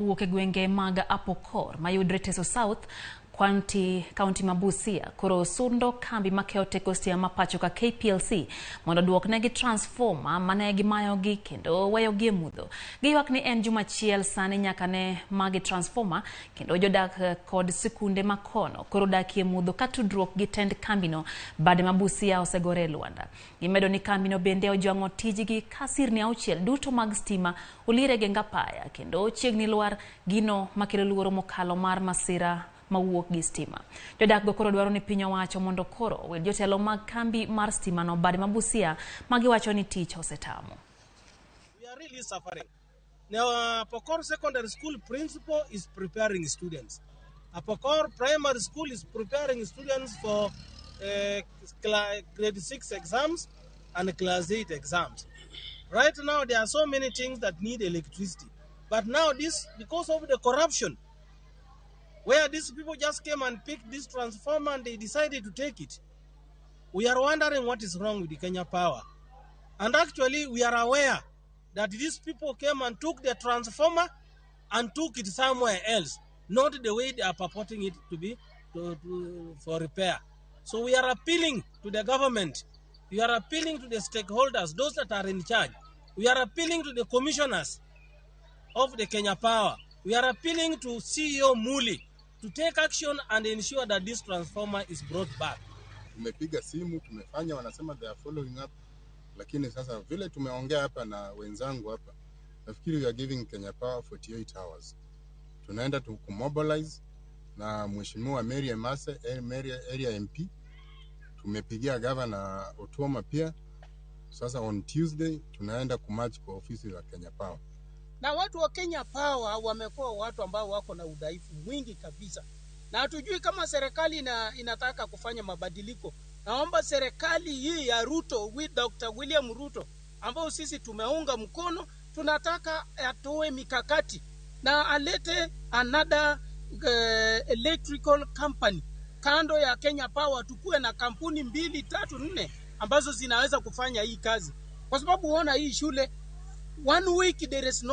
Wuok e gwenge mag Apokor mayudre Teso South, Kwanti, kaunti ma Busia, koro sundo kambi makeyo teko stima ma pacho ka KPLC mondo oduoknegi transformer mane gimayogi kendo weyogi e mudho. Giywak ni en juma achiel sani nyaka ne magi transformer kendo jodak kod sikunde makono koro dakie mudho ka tudruok gi tend kambino bade ma Busia osegore e lwanda. Gimedo ni kambino bende ojwang'o tijgi ka sirni auchiel duto mag stima olire e geng apaya kendo chiegni lwar gino makelo luoro mokalo mar masira mawuok gi stima. Jodak go koro dwaro ni piny owacho mondo koro owil jotelo mag kambi mar stima no bade ma Busia ma giwacho ni tich osetamo. We are really suffering. Now, Apokor Secondary School principal is preparing students. Apokor Primary School is preparing students for grade 6 exams and class 8 exams. Right now, there are so many things that need electricity. But now this, because of the corruption, where these people just came and picked this transformer and they decided to take it. We are wondering what is wrong with the Kenya Power. And actually, we are aware that these people came and took the transformer and took it somewhere else, not the way they are purporting it to be for repair. So we are appealing to the government. We are appealing to the stakeholders, those that are in charge. We are appealing to the commissioners of the Kenya Power. We are appealing to CEO Muli to take action and ensure that this transformer is brought back. Tumepiga simu, tumefanya, wanasema they are following up, lakini sasa vile tumeongea hapa na wenzangu hapa, nafikiri we are giving Kenya Power 48 hours. Tunaenda tu kumobilize na Mheshimiwa Mary Emase, Mary area MP, tumepigia Governor Otuoma pia. Sasa on Tuesday tunaenda kumarch kwa ofisi za Kenya Power. Na watu wa Kenya Power wamekuwa watu ambao wako na udhaifu mwingi kabisa, na hatujui kama serikali inataka kufanya mabadiliko. Naomba serikali hii ya Ruto, with Dr. William Ruto, ambao sisi tumeunga mkono, tunataka atoe mikakati na alete another electrical company kando ya Kenya Power, tukuwe na kampuni mbili, tatu, nne ambazo zinaweza kufanya hii kazi, kwa sababu uona hii shule one week there is no